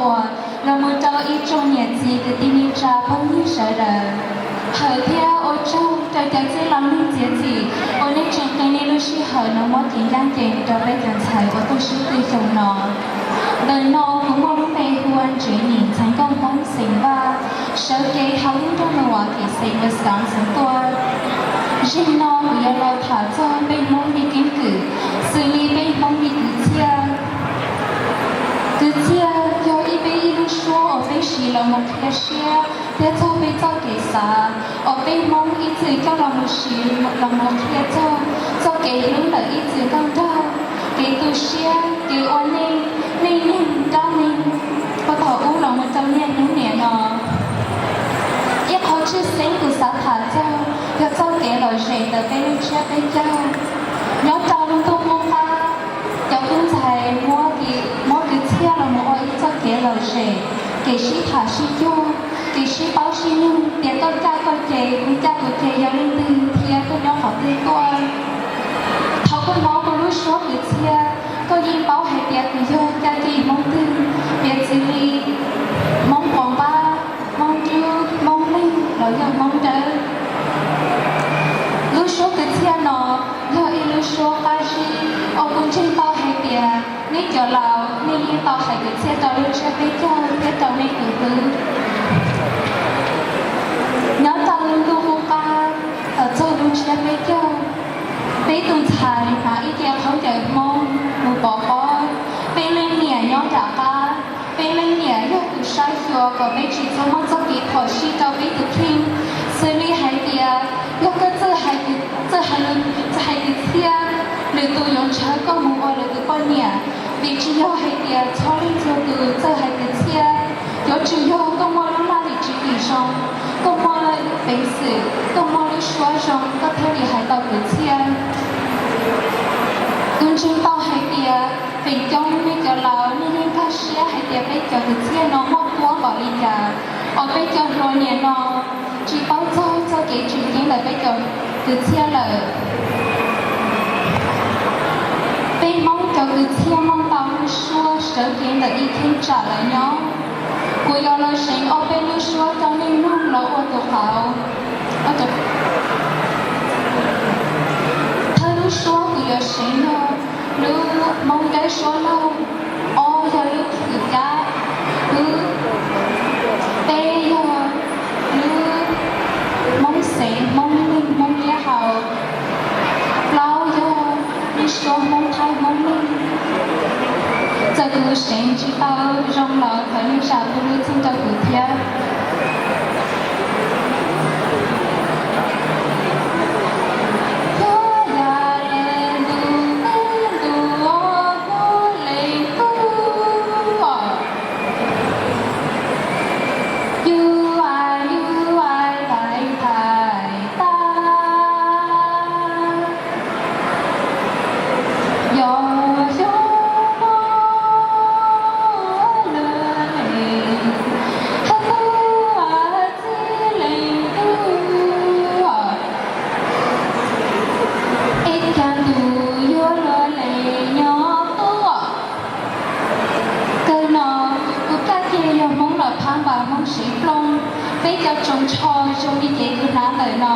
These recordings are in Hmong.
uas los mus rau ib tsoom niam txiv kwv tij neej tsa phooj ywg sawv daws. Hawm thiab ua tsaug rau cov txwj laus neeg txiav txim uas nej tseem qee nej lub sij hawm no muab kev ncaj ncees rau peb cov ntxhais uas tuaj sib tw xyoo no. Ntawm no kuv muaj lub npe hu ua Ntsev Nim, ntxhais nkauj Hmoob xeem Vaj, sawv kev hauv lub nroog Nus Vas Kev xeem Wisconsin tuaj. Zaum no kuv yuav los tham txog peb Hmoob li keeb kwm, xws li peb Hmoob li kwv txhiaj. Kwv txhiaj yog ib peb ib lub suab uas peb siv los mus qhia siab thiab txog peb txoj kev xav, uas peb Hmoob ib txwm coj los mus siv los mus qhia txog txoj kev hlub ntawm ib txwm nkauj nraug, kev tu siab, kev ua neej, neej neeg dab neeg, puag thaum ub los mus rau niaj hnub niam no. Ib qho tshwj xeeb kuv xav tham txog yog txoj kev lom zem ntawm peb lub tsiab peb caug. Nyob rau lub ntuj qub qab, cov tub ntxhais muab kwv txhiaj los mus ua ib txoj kev lom zem, kev sib tham sib cuag, kev sib paub sib nug tias koj caj koj ces, kuv caj kuv ces yog leej twg thiab koj nyob qhov twg tuaj. Thaum koj hnov kuv lub suab kwv txhiaj, koj yeej paub hais tias kuv yog caj ces Hmoob twg, piv txwv li Hmoob Pov Npab, Hmoob Dub, Hmoob Leej los yog Hmoob Dawb. Lub suab kwv txhiaj no yog ib lub suab qab zib uas kuv ntseeg tau hais tias nej cov laus nej yeej tau hais kwv txhiaj rau lub tsiab peb caug thiab rau nej tus hlub. Nyob rau lub ntuj qub qab, txog lub tsiab peb caug, peb tus ntxhais hnav ib ce khaub ncaws Hmoob mus pov pob, peb leej niam nyob nram qab, peb leej niam yog tus saib xyuas kom peb tsis txhob muaj txoj kev phom sij rau peb tus kheej, xws li hais tias yog koj txawj hais kwv txhiaj, lwm tus yuav ntshaw koj mus ua lwm tus poj niam, vim tsis yog hais tias txhua leej txhua tus txawj hais kwv txhiaj. Yuav tsum yog koj muaj lub laj lim tswv yim zoo, koj muaj peev xwm, koj muaj lub suab zoo koj thiaj li hais tau kwv txhiaj. Kuv ntseeg tau hais tias feem coob nej cov laus nej yeej nkag siab hais tias peb cov kwv txhiaj no muaj kuab npaum li cas, uas peb cov hluas niam no tsis paub txog txoj kev tseem ceeb ntawm peb cov kwv txhiaj lawm. Peb Hmoob cov kwv txhiaj muaj ntau lub suab sawv kev ntawm ib cheeb tsam lawm nyob. Kuv yuav los seev ob peb lub suab rau nej mloog los ua tus qauv. Thawj lub suab kuv yuav seev yog lub Hmoob Dawb suab laug, ob yog lub Khwm Cab, lub, peb yog lub Hmoob Xeev, Hmoob Leej, Hmoob Liab Hau, plaub yog lub suab Hmoob Thaib, Hmoob Leej. Txawm kuv seev tsis tau zoo los thov nej zam lub txim rau kuv thiab. Yog yam le ntu, ntu, kuv leej tub, yuav, yuav tais tais tag, yog xyoo no lawm, hab tub, txiv leej tub, es cas ntu yuav luag le nyob tuaj. Kawg no, kuv kaj ces yog Hmoob los phab npas Hmoob sev plooj, peb cov tsoos tsho zoo li cev kuv hnav ntawm no.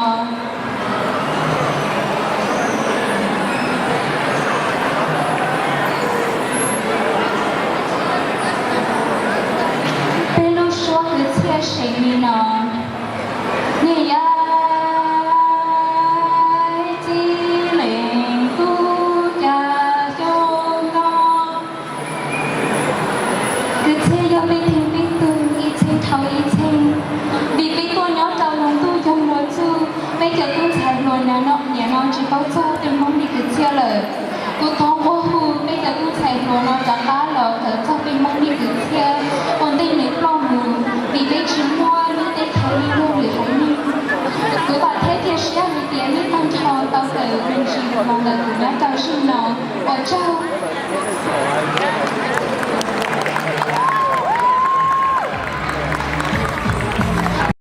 Peb lub suab kwv txhiaj seem li no. Niam yau, txiv leej tub, cas xyoo no kwv txhiaj yog peb theej peb tug ib txheej dhau ib txheej, vim peb tuaj nyob rau lub ntuj yog hluas txuj, peb cov tub ntxhais hluas niam no tsis paub txog peb Hmoob li kwv txhiaj lawm. Kuv thov nqua hu peb cov tub ntxhais hluas no rov qab los kawm txog peb Hmoob li kwv txhiaj ua ntej nws ploj mus, vim peb tsis muaj lub teb chaws li luag lwm haiv neeg. Kuv vam thiab cia siab hais tias nej tag nrho tau kawm me ntsis los ntawm kuv nyob rau zaum no. Ua tsaug.